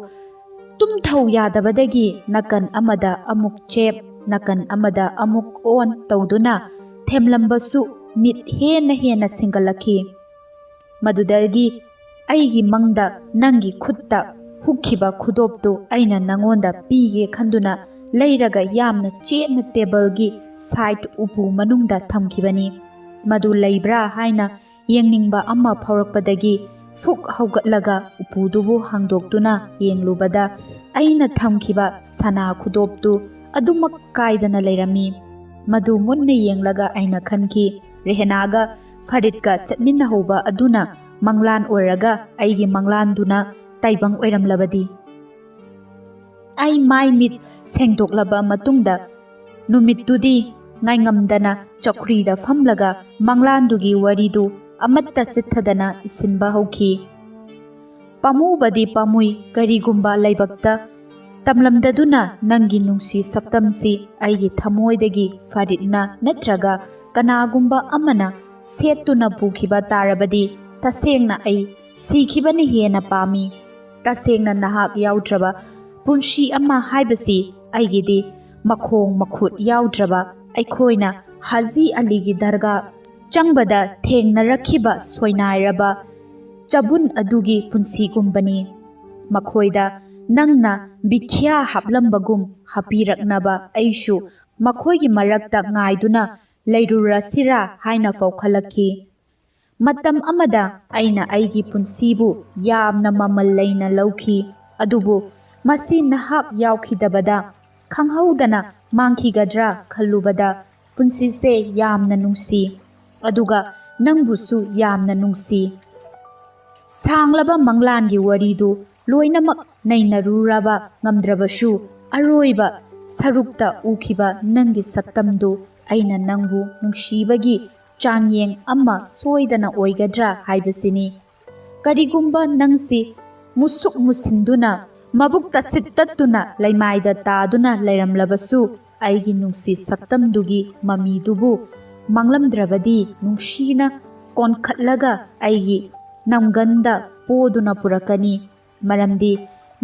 ꯇꯨꯝꯊꯧ ꯌꯥꯗꯕꯗꯒꯤ ꯅꯥꯀꯟ ꯑꯃꯗ ꯑꯃꯨꯛ ꯆꯦꯞ, ꯅꯥꯀꯟ ꯑꯃꯗ ꯑꯃꯨꯛ ꯑꯣꯟ ꯇꯧꯗꯨꯅ ꯊꯦꯝꯂꯝꯕꯁꯨ ꯃꯤꯠ ꯍꯦꯟꯅ ꯍꯦꯟꯅ ꯁꯤꯡꯒꯠꯂꯛꯈꯤ꯫ ꯃꯗꯨꯗꯒꯤ ꯑꯩꯒꯤ ꯃꯪꯗ ꯅꯪꯒꯤ ꯈꯨꯠꯇ ꯍꯨꯛꯈꯤꯕ ꯈꯨꯗꯣꯞꯇꯨ ꯑꯩꯅ ꯅꯪꯉꯣꯟꯗ ꯄꯤꯒꯦ ꯈꯟꯗꯨꯅ ꯂꯩꯔꯒ ꯌꯥꯝꯅ ꯆꯦꯠꯅ ꯇꯦꯕꯜꯒꯤ ꯁꯥꯏꯠ ꯎꯄꯨ ꯃꯅꯨꯡꯗ ꯊꯝꯈꯤꯕꯅꯤ꯫ ꯃꯗꯨ ꯂꯩꯕ꯭ꯔꯥ ꯍꯥꯏꯅ ꯌꯦꯡꯅꯤꯡꯕ ꯑꯃ ꯐꯥꯎꯔꯛꯄꯗꯒꯤ ꯐꯨꯛ ꯍꯧꯒꯠꯂꯒ ꯎꯄꯨꯗꯨꯕꯨ ꯍꯥꯡꯗꯣꯛꯇꯨꯅ ꯌꯦꯡꯂꯨꯕꯗ ꯑꯩꯅ ꯊꯝꯈꯤꯕ ꯁꯅꯥ ꯈꯨꯗꯣꯞꯇꯨ ꯑꯗꯨꯃꯛ ꯀꯥꯏꯗꯅ ꯂꯩꯔꯝꯃꯤ꯫ ꯃꯗꯨ ꯃꯨꯟꯅ ꯌꯦꯡꯂꯒ ꯑꯩꯅ ꯈꯟꯈꯤ, ꯔꯦꯍꯅꯥꯒ ꯐꯔꯤꯗꯀ ꯆꯠꯃꯤꯟꯅꯍꯧꯕ ꯑꯗꯨꯅ ꯃꯪꯂꯥꯟ ꯑꯣꯏꯔꯒ ꯑꯩꯒꯤ ꯃꯪꯂꯥꯟꯗꯨꯅ ꯇꯥꯏꯕꯪ ꯑꯣꯏꯔꯝꯂꯕꯗꯤ꯫ ꯑꯩ ꯃꯥꯏ ꯃꯤꯠ ꯁꯦꯡꯗꯣꯛꯂꯕ ꯃꯇꯨꯡꯗ ꯅꯨꯃꯤꯠꯇꯨꯗꯤ ꯉꯥꯏꯉꯝꯗꯅ ꯆꯧꯀ꯭ꯔꯤꯗ ꯐꯝꯂꯒ ꯃꯪꯂꯥꯟꯗꯨꯒꯤ ꯋꯥꯔꯤꯗꯨ ꯑꯃꯠꯇ ꯆꯤꯠꯊꯗꯅ ꯏꯁꯤꯟꯕ ꯍꯧꯈꯤ꯫ ꯄꯥꯝꯃꯨꯕꯗꯤ ꯄꯥꯝꯃꯨꯏ, ꯀꯔꯤꯒꯨꯝꯕ ꯂꯥꯏꯕꯛꯇ ꯇꯝꯂꯝꯗꯗꯨꯅ ꯅꯪꯒꯤ ꯅꯨꯡꯁꯤ ꯁꯛꯇꯝꯁꯤ ꯑꯩꯒꯤ ꯊꯃꯣꯏꯗꯒꯤ ꯐꯔꯤꯠꯅ ꯅꯠꯇ꯭ꯔꯒ ꯀꯅꯥꯒꯨꯝꯕ ꯑꯃꯅ ꯁꯦꯠꯇꯨꯅ ꯄꯨꯈꯤꯕ ꯇꯥꯔꯕꯗꯤ ꯇꯁꯦꯡꯅ ꯑꯩ ꯁꯤꯈꯤꯕꯅ ꯍꯦꯟꯅ ꯄꯥꯝꯃꯤ꯫ ꯇꯁꯦꯡꯅ ꯅꯍꯥꯛ ꯌꯥꯎꯗ꯭ꯔꯕ ꯄꯨꯟꯁꯤ ꯑꯃ ꯍꯥꯏꯕꯁꯤ ꯑꯩꯒꯤꯗꯤ ꯃꯈꯣꯡ ꯃꯈꯨꯠ ꯌꯥꯎꯗ꯭ꯔꯕ ꯑꯩꯈꯣꯏꯅ ꯍꯥꯖꯤ ꯑꯂꯤꯒꯤ ꯗꯔꯒꯥ ꯆꯪꯕꯗ ꯊꯦꯡꯅꯔꯛꯈꯤꯕ ꯁꯣꯏꯅꯥꯏꯔꯕ ꯆꯕꯨꯟ ꯑꯗꯨꯒꯤ ꯄꯨꯟꯁꯤꯒꯨꯝꯕꯅꯤ꯫ ꯃꯈꯣꯏꯗ ꯅꯪꯅ ꯕꯤꯈ꯭ꯌꯥ ꯍꯥꯞꯂꯝꯕꯒꯨꯝ ꯍꯥꯞꯄꯤꯔꯛꯅꯕ ꯑꯩꯁꯨ ꯃꯈꯣꯏꯒꯤ ꯃꯔꯛꯇ ꯉꯥꯏꯗꯨꯅ ꯂꯩꯔꯨꯔꯁꯤꯔꯥ ꯍꯥꯏꯅ ꯐꯥꯎ ꯈꯜꯂꯛꯈꯤ꯫ ꯃꯇꯝ ꯑꯃꯗ ꯑꯩꯅ ꯑꯩꯒꯤ ꯄꯨꯟꯁꯤꯕꯨ ꯌꯥꯝꯅ ꯃꯃꯜ ꯂꯩꯅ ꯂꯧꯈꯤ, ꯑꯗꯨꯕꯨ ꯃꯁꯤ ꯅꯍꯥꯛ ꯌꯥꯎꯈꯤꯗꯕꯗ ꯈꯪꯍꯧꯗꯅ ꯃꯥꯡꯈꯤꯒꯗ꯭ꯔꯥ ꯈꯜꯂꯨꯕꯗ ꯄꯨꯟꯁꯤꯁꯦ ꯌꯥꯝꯅ ꯅꯨꯡꯁꯤ, ꯑꯗꯨꯒ ꯅꯪꯕꯨꯁꯨ ꯌꯥꯝꯅ ꯅꯨꯡꯁꯤ꯫ ꯁꯥꯡꯂꯕ ꯃꯪꯂꯥꯟꯒꯤ ꯋꯥꯔꯤꯗꯨ ꯂꯣꯏꯅꯃꯛ ꯅꯩꯅꯔꯨꯔꯕ ꯉꯝꯗ꯭ꯔꯕꯁꯨ, ꯑꯔꯣꯏꯕ ꯁꯔꯨꯛꯇ ꯎꯈꯤꯕ ꯅꯪꯒꯤ ꯁꯛꯇꯝꯗꯨ ꯑꯩꯅ ꯅꯪꯕꯨ ꯅꯨꯡꯁꯤꯕꯒꯤ ꯆꯥꯡꯌꯦꯡ ꯑꯃ ꯁꯣꯏꯗꯅ ꯑꯣꯏꯒꯗ꯭ꯔꯥ ꯍꯥꯏꯕꯁꯤꯅꯤ꯫ ꯀꯔꯤꯒꯨꯝꯕ ꯅꯪꯁꯤ ꯃꯨꯁꯨꯛ ꯃꯨꯁꯤꯟꯗꯨꯅ, ꯃꯕꯨꯛ ꯇꯁꯤꯠ ꯇꯠꯇꯨꯅ ꯂꯩꯃꯥꯏꯗ ꯇꯥꯗꯨꯅ ꯂꯩꯔꯝꯂꯕꯁꯨ, ꯑꯩꯒꯤ ꯅꯨꯡꯁꯤ ꯁꯛꯇꯝꯗꯨꯒꯤ ꯃꯃꯤꯗꯨꯕꯨ ꯃꯥꯡꯂꯝꯗ꯭ꯔꯕꯗꯤ ꯅꯨꯡꯁꯤꯅ ꯀꯣꯟꯈꯠꯂꯒ ꯑꯩꯒꯤ ꯅꯝꯒꯟꯗ ꯄꯣꯗꯨꯅ ꯄꯨꯔꯛꯀꯅꯤ꯫ ꯃꯔꯝꯗꯤ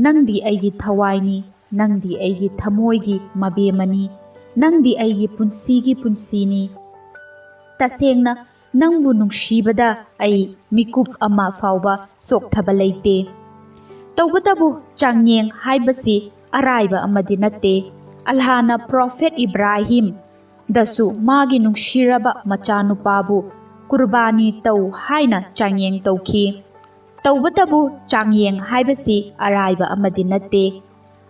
ꯅꯪꯗꯤ ꯑꯩꯒꯤ ꯊꯋꯥꯏꯅꯤ, ꯅꯪꯗꯤ ꯑꯩꯒꯤ ꯊꯃꯣꯏꯒꯤ ꯃꯕꯦꯝꯃꯅꯤ, ꯅꯪꯗꯤ ꯑꯩꯒꯤ ꯄꯨꯟꯁꯤꯒꯤ ꯄꯨꯟꯁꯤꯅꯤ꯫ ꯇꯁꯦꯡꯅ ꯅꯪꯕꯨ ꯅꯨꯡꯁꯤꯕꯗ ꯑꯩ ꯃꯤꯀꯨꯞ ꯑꯃ ꯐꯥꯎꯕ ꯆꯣꯛꯊꯕ ꯂꯩꯇꯦ꯫ ꯇꯧꯕꯇꯕꯨ ꯆꯥꯡꯌꯦꯡ ꯍꯥꯏꯕꯁꯤ ꯑꯔꯥꯏꯕ ꯑꯃꯗꯤ ꯅꯠꯇꯦ꯫ ꯑꯜꯍꯥꯅ ꯄ꯭ꯔꯣꯐꯦꯠ ꯏꯕ꯭ꯔꯥꯍꯤꯝꯗꯁꯨ ꯃꯥꯒꯤ ꯅꯨꯡꯁꯤꯔꯕ ꯃꯆꯥꯅꯨꯄꯥꯕꯨ ꯀꯨꯔꯕꯥꯅꯤ ꯇꯧ ꯍꯥꯏꯅ ꯆꯥꯡꯌꯦꯡ ꯇꯧꯈꯤ꯫ ꯇꯧꯕꯇꯕꯨ ꯆꯥꯡꯌꯦꯡ ꯍꯥꯏꯕꯁꯤ ꯑꯔꯥꯏꯕ ꯑꯃꯗꯤ ꯅꯠꯇꯦ꯫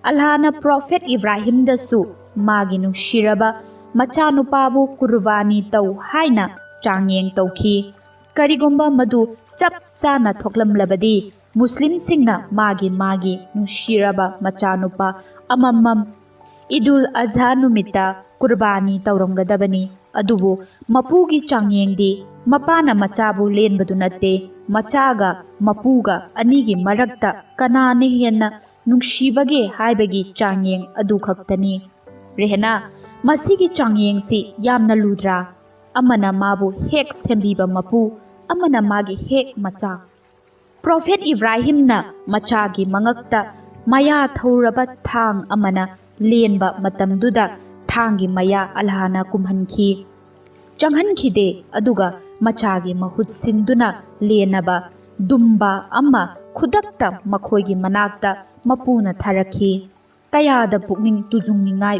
ꯑꯜꯍꯥꯅ ꯄ꯭ꯔꯣꯐꯦꯠ ꯏꯕ꯭ꯔꯥꯍꯤꯝꯗꯁꯨ ꯃꯥꯒꯤ ꯅꯨꯡꯁꯤꯔꯕ ꯃꯆꯥꯅꯨꯄꯥꯕꯨ ꯀꯨꯔꯕꯥꯅꯤ ꯇꯧ ꯍꯥꯏꯅ ꯆꯥꯡꯌꯦꯡ ꯇꯧꯈꯤ꯫ ꯀꯔꯤꯒꯨꯝꯕ ꯃꯗꯨ ꯆꯞ ꯆꯥꯅ ꯊꯣꯛꯂꯝꯂꯕꯗꯤ, ꯃꯨꯁꯂꯤꯝꯁꯤꯡꯅ ꯃꯥꯒꯤ ꯃꯥꯒꯤ ꯅꯨꯡꯁꯤꯔꯕ ꯃꯆꯥꯅꯨꯄꯥ ꯑꯃꯃꯝ ꯏꯗꯨꯜ ꯑꯖꯍꯥ ꯅꯨꯃꯤꯠꯇ ꯀꯨꯔꯕꯥꯅꯤ ꯇꯧꯔꯝꯒꯗꯕꯅꯤ꯫ ꯑꯗꯨꯕꯨ ꯃꯄꯨꯒꯤ ꯆꯥꯡꯌꯦꯡꯗꯤ ꯃꯄꯥꯅ ꯃꯆꯥꯕꯨ ꯂꯦꯟꯕꯗꯨ ꯅꯠꯇꯦ, ꯃꯆꯥꯒ ꯃꯄꯨꯒ ꯑꯅꯤꯒꯤ ꯃꯔꯛꯇ ꯀꯅꯥꯅ ꯍꯦꯟꯅ ꯅꯨꯡꯁꯤꯕꯒꯦ ꯍꯥꯏꯕꯒꯤ ꯆꯥꯡꯌꯦꯡ ꯑꯗꯨ ꯈꯛꯇꯅꯤ꯫ ꯔꯦꯍꯅꯥ, ꯃꯁꯤꯒꯤ ꯆꯥꯡꯌꯦꯡꯁꯤ ꯌꯥꯝꯅ ꯂꯨꯗ꯭ꯔꯥ? ꯑꯃꯅ ꯃꯥꯕꯨ ꯍꯦꯛ ꯁꯦꯝꯕꯤꯕ ꯃꯄꯨ, ꯑꯃꯅ ꯃꯥꯒꯤ ꯍꯦꯛ ꯃꯆꯥ꯫ ꯄ꯭ꯔꯣꯐꯦꯠ ꯏꯕ꯭ꯔꯥꯍꯤꯝꯅ ꯃꯆꯥꯒꯤ ꯃꯉꯛꯇ ꯃꯌꯥ ꯊꯧꯔꯕ ꯊꯥꯡ ꯑꯃꯅ ꯂꯦꯟꯕ ꯃꯇꯝꯗꯨꯗ ꯊꯥꯡꯒꯤ ꯃꯌꯥ ꯑꯜꯍꯥꯅ ꯀꯨꯝꯍꯟꯈꯤ, ꯆꯪꯍꯟꯈꯤꯗꯦ, ꯑꯗꯨꯒ ꯃꯆꯥꯒꯤ ꯃꯍꯨꯠ ꯁꯤꯟꯗꯨꯅ ꯂꯦꯟꯅꯕ ꯗꯨꯝꯕꯥ ꯑꯃ ꯈꯨꯗꯛꯇ ꯃꯈꯣꯏꯒꯤ ꯃꯅꯥꯛꯇ ꯃꯄꯨꯅ ꯊꯥꯔꯛꯈꯤ꯫ ꯀꯌꯥꯗ ꯄꯨꯛꯅꯤꯡ ꯇꯨꯖꯨꯡꯅꯤꯡꯉꯥꯏ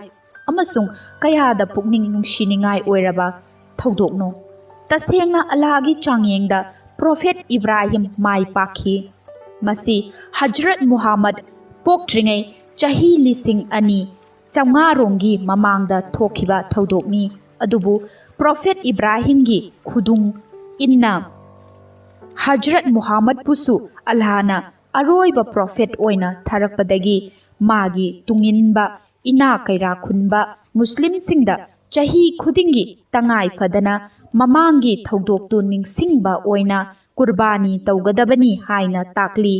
ꯑꯃꯁꯨꯡ ꯀꯌꯥꯗ ꯄꯨꯛꯅꯤꯡ ꯅꯨꯡꯁꯤꯅꯤꯡꯉꯥꯏ ꯑꯣꯏꯔꯕ ꯊꯧꯗꯣꯛꯅꯣ! ꯇꯁꯦꯡꯅ ꯑꯜꯂꯥꯍꯒꯤ ꯆꯥꯡꯌꯦꯡꯗ ꯄ꯭ꯔꯣꯐꯦꯠ ꯏꯕ꯭ꯔꯥꯍꯤꯝ ꯃꯥꯏ ꯄꯥꯛꯈꯤ꯫ ꯃꯁꯤ ꯍꯖꯔꯠ ꯃꯨꯍꯝꯃꯗ ꯄꯣꯛꯇ꯭ꯔꯤꯉꯩ ꯆꯍꯤ ꯂꯤꯁꯤꯡ ꯑꯅꯤ ꯆꯥꯝꯃꯉꯥ ꯔꯣꯝꯒꯤ ꯃꯃꯥꯡꯗ ꯊꯣꯛꯈꯤꯕ ꯊꯧꯗꯣꯛꯅꯤ꯫ ꯑꯗꯨꯕꯨ ꯄ꯭ꯔꯣꯐꯦꯠ ꯏꯕ꯭ꯔꯥꯍꯤꯝꯒꯤ ꯈꯨꯗꯨꯡ ꯏꯟꯅ ꯍꯖꯔꯠ ꯃꯨꯍꯝꯃꯗꯄꯨꯁꯨ ꯑꯜꯂꯥꯍꯅ ꯑꯔꯣꯏꯕ ꯄ꯭ꯔꯣꯐꯦꯠ ꯑꯣꯏꯅ ꯊꯥꯔꯛꯄꯗꯒꯤ ꯃꯥꯒꯤ ꯇꯨꯡꯏꯟꯕ ꯏꯅꯥ ꯀꯩꯔꯥ ꯈꯨꯟꯕ ꯃꯨꯁꯂꯤꯝꯁꯤꯡꯗ ꯆꯍꯤ ꯈꯨꯗꯤꯡꯒꯤ ꯇꯉꯥꯏ ꯐꯗꯅ ꯃꯃꯥꯡꯒꯤ ꯊꯧꯗꯣꯛꯇꯨ ꯅꯤꯡꯁꯤꯡꯕ ꯑꯣꯏꯅ ꯀꯨꯔꯕꯥꯅꯤ ꯇꯧꯒꯗꯕꯅꯤ ꯍꯥꯏꯅ ꯇꯥꯛꯂꯤ꯫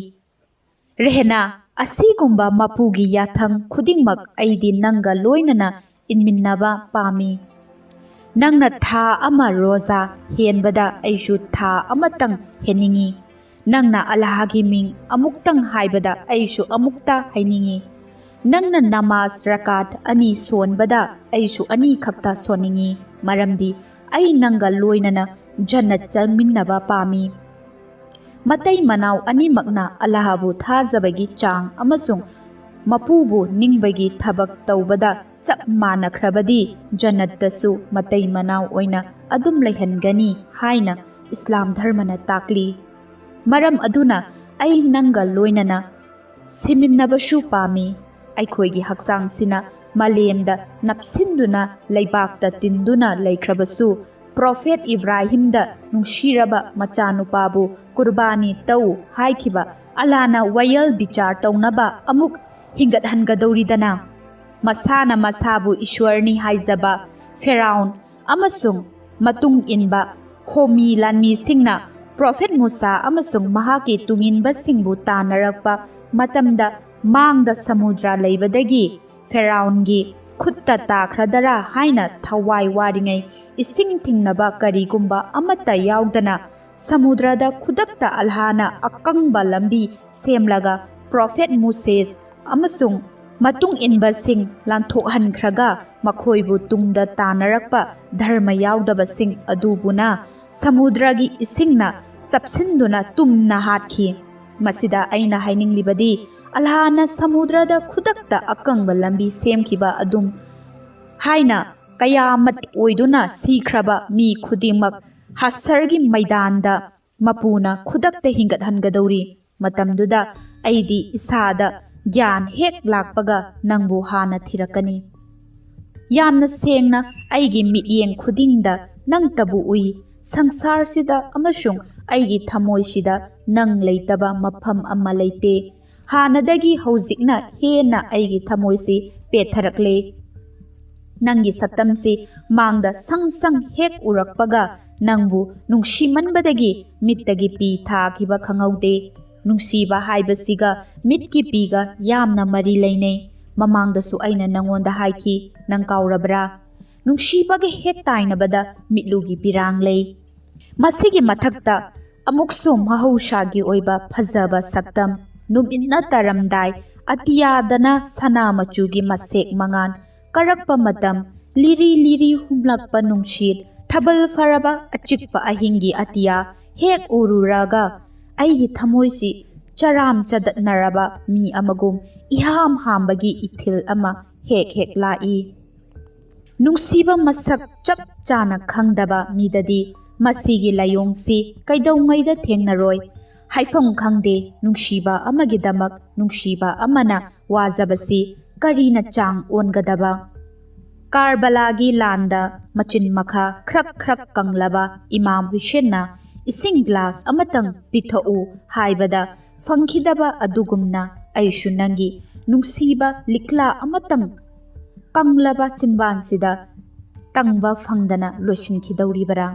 ꯔꯦꯍꯅꯥ, ꯑꯁꯤꯒꯨꯝꯕ ꯃꯄꯨꯒꯤ ꯌꯥꯊꯪ ꯈꯨꯗꯤꯡꯃꯛ ꯑꯩꯗꯤ ꯅꯪꯒ ꯂꯣꯏꯅꯅ ꯏꯟꯃꯤꯟꯅꯕ ꯄꯥꯝꯃꯤ꯫ ꯅꯪꯅ ꯊꯥ ꯑꯃ ꯔꯣꯖꯥ ꯍꯦꯟꯕꯗ ꯑꯩꯁꯨ ꯊꯥ ꯑꯃꯇꯪ ꯍꯦꯟꯅꯤꯡꯏ꯫ ꯅꯪꯅ ꯑꯜꯂꯥꯍꯒꯤ ꯃꯤꯡ ꯑꯃꯨꯛꯇꯪ ꯍꯥꯏꯕꯗ ꯑꯩꯁꯨ ꯑꯃꯨꯛꯇ ꯍꯥꯏꯅꯤꯡꯏ꯫ ꯅꯪꯅ ꯅꯃꯥꯖ ꯔꯀꯥꯠ ꯑꯅꯤ ꯁꯣꯟꯕꯗ ꯑꯩꯁꯨ ꯑꯅꯤꯈꯛꯇ ꯁꯣꯟꯅꯤꯡꯏ, ꯃꯔꯝꯗꯤ ꯑꯩ ꯅꯪꯒ ꯂꯣꯏꯅꯅ ꯖꯟꯅꯠ ꯆꯪꯃꯤꯟꯅꯕ ꯄꯥꯝꯃꯤ꯫ ꯃꯇꯩ ꯃꯅꯥꯎ ꯑꯅꯤꯃꯛꯅ ꯑꯜꯂꯥꯍꯕꯨ ꯊꯥꯖꯕꯒꯤ ꯆꯥꯡ ꯑꯃꯁꯨꯡ ꯃꯄꯨꯕꯨ ꯅꯤꯡꯕꯒꯤ ꯊꯕꯛ ꯇꯧꯕꯗ ꯆꯞ ꯃꯥꯟꯅꯈ꯭ꯔꯕꯗꯤ ꯖꯟꯅꯠꯇꯁꯨ ꯃꯇꯩ ꯃꯅꯥꯎ ꯑꯣꯏꯅ ꯑꯗꯨꯝ ꯂꯩꯍꯟꯒꯅꯤ ꯍꯥꯏꯅ ꯏꯁꯂꯥꯝ ꯙꯔꯃꯅ ꯇꯥꯛꯂꯤ꯫ ꯃꯔꯝ ꯑꯗꯨꯅ ꯑꯩ ꯅꯪꯒ ꯂꯣꯏꯅꯅ ꯁꯤꯃꯤꯟꯅꯕꯁꯨ ꯄꯥꯝꯃꯤ꯫ ꯑꯩꯈꯣꯏꯒꯤ ꯍꯛꯆꯥꯡꯁꯤꯅ ꯃꯥꯂꯦꯝꯗ ꯅꯞꯁꯤꯟꯗꯨꯅ ꯂꯩꯕꯥꯛꯇ ꯇꯤꯟꯗꯨꯅ ꯂꯩꯈ꯭ꯔꯕꯁꯨ, ꯄ꯭ꯔꯣꯐꯦꯠ ꯏꯕ꯭ꯔꯥꯍꯤꯝꯗ ꯅꯨꯡꯁꯤꯔꯕ ꯃꯆꯥꯅꯨꯄꯥꯕꯨ ꯀꯨꯔꯕꯥꯅꯤ ꯇꯧ ꯍꯥꯏꯈꯤꯕ ꯑꯜꯂꯥꯅ ꯋꯥꯌꯦꯜ ꯕꯤꯆꯥꯔ ꯇꯧꯅꯕ ꯑꯃꯨꯛ ꯍꯤꯡꯒꯠꯍꯟꯒꯗꯧꯔꯤꯗꯅ꯫ ꯃꯁꯥꯅ ꯃꯁꯥꯕꯨ ꯏꯁ꯭ꯋꯔꯅꯤ ꯍꯥꯏꯖꯕ ꯐꯦꯔꯥꯎꯟ ꯑꯃꯁꯨꯡ ꯃꯇꯨꯡ ꯏꯟꯕ ꯈꯣꯃꯤ ꯂꯥꯟꯃꯤꯁꯤꯡꯅ ꯄ꯭ꯔꯣꯐꯦꯠ ꯃꯨꯁꯥ ꯑꯃꯁꯨꯡ ꯃꯍꯥꯛꯀꯤ ꯇꯨꯡꯏꯟꯕꯁꯤꯡꯕꯨ ꯇꯥꯟꯅꯔꯛꯄ ꯃꯇꯝꯗ ꯃꯥꯡꯗ ꯁꯃꯨꯗ꯭ꯔ ꯂꯩꯕꯗꯒꯤ ꯐꯦꯔꯥꯎꯟꯒꯤ ꯈꯨꯠꯇ ꯇꯥꯈ꯭ꯔꯗꯔꯥ ꯍꯥꯏꯅ ꯊꯋꯥꯏ ꯋꯥꯔꯤꯉꯩ ꯏꯁꯤꯡ ꯊꯤꯡꯅꯕ ꯀꯔꯤꯒꯨꯝꯕ ꯑꯃꯠꯇ ꯌꯥꯎꯗꯅ ꯁꯃꯨꯗ꯭ꯔꯗ ꯈꯨꯗꯛꯇ ꯑꯜꯍꯥꯅ ꯑꯀꯪꯕ ꯂꯝꯕꯤ ꯁꯦꯝꯂꯒ ꯄ꯭ꯔꯣꯐꯦꯠ ꯃꯨꯁꯦꯁ ꯑꯃꯁꯨꯡ ꯃꯇꯨꯡ ꯏꯟꯕꯁꯤꯡ ꯂꯥꯟꯊꯣꯛꯍꯟꯈ꯭ꯔꯒ ꯃꯈꯣꯏꯕꯨ ꯇꯨꯡꯗ ꯇꯥꯟꯅꯔꯛꯄ ꯙꯔꯃ ꯌꯥꯎꯗꯕꯁꯤꯡ ꯑꯗꯨꯕꯨꯅ ꯁꯃꯨꯗ꯭ꯔꯒꯤ ꯏꯁꯤꯡꯅ ꯆꯞꯁꯤꯟꯗꯨꯅ ꯇꯨꯝꯅ ꯍꯥꯠꯈꯤ꯫ ꯃꯁꯤꯗ ꯑꯩꯅ ꯍꯥꯏꯅꯤꯡꯂꯤꯕꯗꯤ, ꯑꯜꯍꯥꯅ ꯁꯃꯨꯗ꯭ꯔꯗ ꯈꯨꯗꯛꯇ ꯑꯀꯪꯕ ꯂꯝꯕꯤ ꯁꯦꯝꯈꯤꯕ ꯑꯗꯨꯝ ꯍꯥꯏꯅ ꯀꯌꯥꯃꯠ ꯑꯣꯏꯗꯨꯅ ꯁꯤꯈ꯭ꯔꯕ ꯃꯤ ꯈꯨꯗꯤꯡꯃꯛ ꯍꯁꯔꯒꯤ ꯃꯩꯗꯥꯟꯗ ꯃꯄꯨꯅ ꯈꯨꯗꯛꯇ ꯍꯤꯡꯒꯠꯍꯟꯒꯗꯧꯔꯤ꯫ ꯃꯇꯝꯗꯨꯗ ꯑꯩꯗꯤ ꯏꯁꯥꯗ ꯒ꯭ꯌꯥꯟ ꯍꯦꯛ ꯂꯥꯛꯄꯒ ꯅꯪꯕꯨ ꯍꯥꯟꯅ ꯊꯤꯔꯛꯀꯅꯤ꯫ ꯌꯥꯝꯅ ꯁꯦꯡꯅ ꯑꯩꯒꯤ ꯃꯤꯠꯌꯦꯡ ꯈꯨꯗꯤꯡꯗ ꯅꯪꯇꯕꯨ ꯎꯏ꯫ ꯁꯪꯁꯥꯔꯁꯤꯗ ꯑꯃꯁꯨꯡ ꯑꯩꯒꯤ ꯊꯃꯣꯏꯁꯤꯗ ꯅꯪ ꯂꯩꯇꯕ ꯃꯐꯝ ꯑꯃ ꯂꯩꯇꯦ꯫ ꯍꯥꯟꯅꯗꯒꯤ ꯍꯧꯖꯤꯛꯅ ꯍꯦꯟꯅ ꯑꯩꯒꯤ ꯊꯃꯣꯏꯁꯤ ꯄꯦꯠꯊꯔꯛꯂꯦ꯫ ꯅꯪꯒꯤ ꯁꯛꯇꯝꯁꯤ ꯃꯥꯡꯗ ꯁꯪ ꯁꯪ ꯍꯦꯛ ꯎꯔꯛꯄꯒ ꯅꯪꯕꯨ ꯅꯨꯡꯁꯤꯃꯟꯕꯗꯒꯤ ꯃꯤꯠꯇꯒꯤ ꯄꯤ ꯊꯥꯈꯤꯕ ꯈꯪꯍꯧꯗꯦ꯫ ꯅꯨꯡꯁꯤꯕ ꯍꯥꯏꯕꯁꯤꯒ ꯃꯤꯠꯀꯤ ꯄꯤꯒ ꯌꯥꯝꯅ ꯃꯔꯤ ꯂꯩꯅꯩ꯫ ꯃꯃꯥꯡꯗꯁꯨ ꯑꯩꯅ ꯅꯪꯉꯣꯟꯗ ꯍꯥꯏꯈꯤ, ꯅꯪ ꯀꯥꯎꯔꯕ꯭ꯔꯥ? ꯅꯨꯡꯁꯤꯕꯒ ꯍꯦꯛ ꯇꯥꯏꯅꯕꯗ ꯃꯤꯠꯂꯨꯒꯤ ꯄꯤꯔꯥꯡ ꯂꯩ꯫ ꯃꯁꯤꯒꯤ ꯃꯊꯛꯇ ꯑꯃꯨꯛꯁꯨ ꯃꯍꯧꯁꯥꯒꯤ ꯑꯣꯏꯕ ꯐꯖꯕ ꯁꯛꯇꯝ, ꯅꯨꯃꯤꯠꯅ ꯇꯥꯔꯝꯗꯥꯏ, ꯑꯇꯤꯌꯥꯗꯅ ꯁꯅꯥ ꯃꯆꯨꯒꯤ ꯃꯁꯦꯛ ꯃꯉꯥꯜ ꯀꯥꯔꯛꯄ ꯃꯇꯝ, ꯂꯤꯔꯤ ꯂꯤꯔꯤ ꯍꯨꯝꯂꯛꯄ ꯅꯨꯡꯁꯤꯠ, ꯊꯥꯕꯜ ꯐꯔꯕ ꯑꯆꯤꯛꯄ ꯑꯍꯤꯡꯒꯤ ꯑꯇꯤꯌꯥ ꯍꯦꯛ ꯎꯔꯨꯔꯒ ꯑꯩꯒꯤ ꯊꯃꯣꯏꯁꯤ ꯆꯔꯥꯝ ꯆꯗꯠꯅꯔꯕ ꯃꯤ ꯑꯃꯒꯨꯝ ꯏꯍꯥꯝ ꯍꯥꯝꯕꯒꯤ ꯏꯊꯤꯜ ꯑꯃ ꯍꯦꯛ ꯍꯦꯛ ꯂꯥꯛꯏ꯫ ꯅꯨꯡꯁꯤꯕ ꯃꯁꯛ ꯆꯞ ꯆꯥꯅ ꯈꯪꯗꯕ ꯃꯤꯗꯗꯤ ꯃꯁꯤꯒꯤ ꯂꯥꯏꯑꯣꯡꯁꯤ ꯀꯩꯗꯧꯉꯩꯗ ꯊꯦꯡꯅꯔꯣꯏ꯫ ꯍꯥꯏꯐꯝ ꯈꯪꯗꯦ, ꯅꯨꯡꯁꯤꯕ ꯑꯃꯒꯤꯗꯃꯛ ꯅꯨꯡꯁꯤꯕ ꯑꯃꯅ ꯋꯥꯖꯕꯁꯤ ꯀꯔꯤꯅ ꯆꯥꯡ ꯑꯣꯟꯒꯗꯕ? ꯀꯥꯔꯕꯂꯥꯒꯤ ꯂꯥꯟꯗ ꯃꯆꯤꯟ ꯃꯈꯥ ꯈ꯭ꯔꯛ ꯈ꯭ꯔꯛ ꯀꯪꯂꯕ ꯏꯃꯥꯝ ꯍꯨꯁꯦꯟꯅ ꯏꯁꯤꯡ ꯒ꯭ꯂꯥꯁ ꯑꯃꯇꯪ ꯄꯤꯊꯛꯎ ꯍꯥꯏꯕꯗ ꯐꯪꯈꯤꯗꯕ ꯑꯗꯨꯒꯨꯝꯅ ꯑꯩꯁꯨ ꯅꯪꯒꯤ ꯅꯨꯡꯁꯤꯕ ꯂꯤꯛꯂꯥ ꯑꯃꯇꯪ ꯀꯪꯂꯕ ꯆꯤꯟꯕꯥꯟꯁꯤꯗ ꯇꯪꯕ ꯐꯪꯗꯅ ꯂꯣꯏꯁꯤꯟꯈꯤꯗꯧꯔꯤꯕꯔꯥ?